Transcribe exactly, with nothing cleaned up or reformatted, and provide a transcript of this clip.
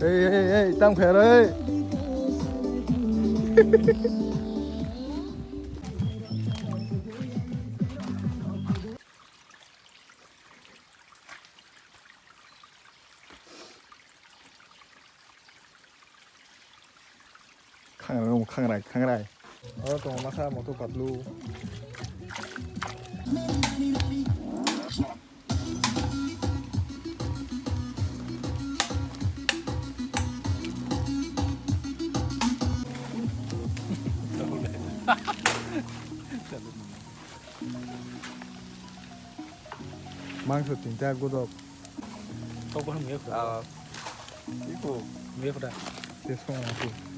Ei, ei, ei, tam khair, ei. Khangrai, khangrai, khangrai. Oro tongo masa moto patlu. Mangso tinta godok. Kok baham ya, Bro. Ah. Iko. Ya, Bro. Tes kong aku.